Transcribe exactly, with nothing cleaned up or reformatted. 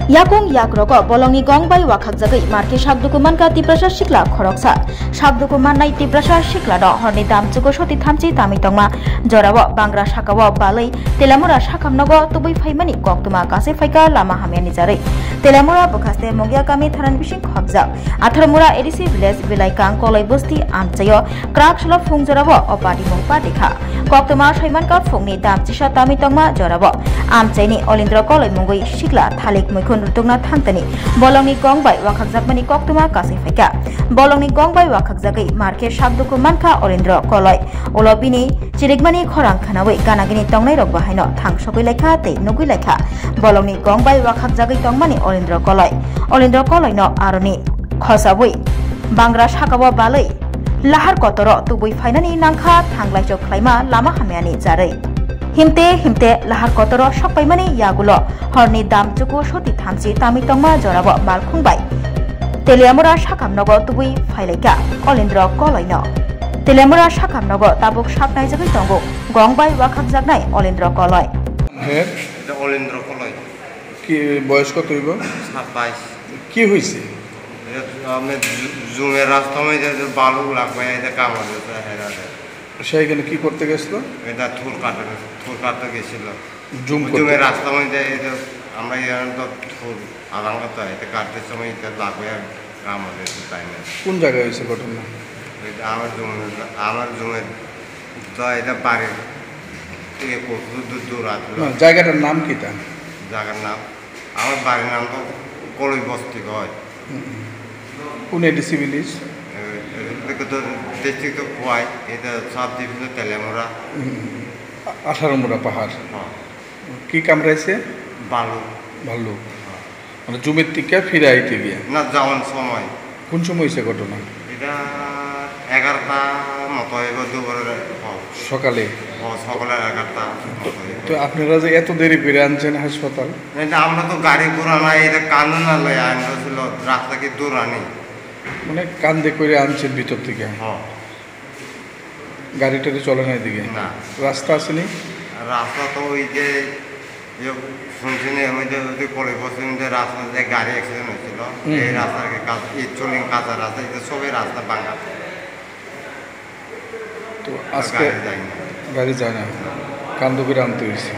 Yakung yakrogo bolongni gong bai wakhakjagwi marke sakduku mankha Tiprasa sikla khoroksa. Sakduku mannai Tiprasa siklano horni damchugo soti thamchi tamwi tongma jorao bangra sakao balwi Telamura sakhamnogo tubui phaimani koktwma kasui phaikha lama hamyani jarwi. Telamura bwkhaste Mungya kami thanani bising khopjak. Atharmura A D C village Bilaikang Koloi bosti amchaio krak salo phung jorao o party mung party kha. Koktwma saimankha phungni dam chisa tamwi tongma jorao amchaini Olindro Koloi mungwi sikla thalik muikhun rutukna thangtani bolongni gong bai wakhakjakmani koktwma kasui phaikha. Bolongni gong bai wakhakjagwi markhe sakduku mankha Olindro Koloi. Ulo bini chirikmani khorang khwnawi ganagini tongnairok bahaino thangsogwi laikha tei nugwi laikha. Bolongni gong bai wakhakjagwi tongmani Olindro Koloi. Olindro Koloino aroni khosabwi bangra sakao balwi lahar kotoro tubui phainani nangkha thanglaichok khlaima lama hamyani jarwi. Himte himte lahar kotoro sokpaimani yagulo horni damchuku soti thamchi tamwi tongma jorao malkhung bai Teliamura sakhamnogo tubui phailaikha Olindro Koloino. Teliamura sakhamnogo tabuk saknaijagwi tongo gong bai wakhakjaknai Olindro Koloi. হ্যাঁ। এটা অলিন্দ্র কলই। কি বয়স কত হইব? সাতাইশ। কি হয়েছে? এটা আমি জু-, জুমের রাস্তা মধ্যে যে বালু লাগবে, এটা কামড় দিতে হেরা যায়। সে এখানে কি করতে গেছিল? এটা থুর কাটতে, থুর কাটতে গেছিল। জুম করতে? জুমের রাস্তা মধ্যে এই যে আমরা এখানে তো থুর আলাদা তো, এটা কাটতে সময় এটা লাগবে আর কামড় দিতে তাই না। কোন জায়গায় হয়েছে ঘটনা? এটা আমার জুমের, আমার জুমের তো এটা বাড়ির থেকে কত দূর, দূর আছে। না, জায়গাটার নাম কি তা? জায়গার নাম, আমার বাড়ির নাম তো কলই বস্তি হয়। হুম। কোন এডিসি ভিলেজ? এ, এ, এটা তো ডিস্ট্রিক্ট তো খোয়াই, এটা সাব ডিভিশন তেলেমুরা। হুম। আ-, আঠারো মুরা পাহাড়। হ্যাঁ। কি কামড়াইছে? ভাল্লুক। ভাল্লুক। হ্যাঁ। মানে জুমের থেকে ফিরে আইতে গিয়ে? না, যাওয়ার সময়। কোন সময় হয়েছে ঘটনা? এটা এগারোটা মতো হইব দুপুরের, হ্যাঁ। সকালে? হ্যাঁ, সকালে এগারোটা মতো হইব। তো আপনারা যে এত দেরি করে আনছেন হাসপাতাল? এটা আমরা তো গাড়ি ঘোড়া নাই, এটা কান্দনা লয়ে আনছিল, রাস্তা কি দূর আনি? মানে কান্দে করে আনছেন ভিতর থেকে? হ্যাঁ। গাড়ি টাড়ি চলে না এদিকে? না। রাস্তা আসেনি? রাস্তা তো ওই যে, ইয়ে, শুনছি না, ওই যে, ওই যে কলেজ বসে যে রাস্তা যে গাড়ি অ্যাক্সিডেন্ট হয়েছিল, হুম। এই রাস্তার কাজ, এই চলিং কাঁচা রাস্তা, এটা সবই রাস্তা ভাঙা। তো আজকে গাড়ি যায় না। গাড়ি যায় না, কান্দুকিরে আনতে হয়েছে।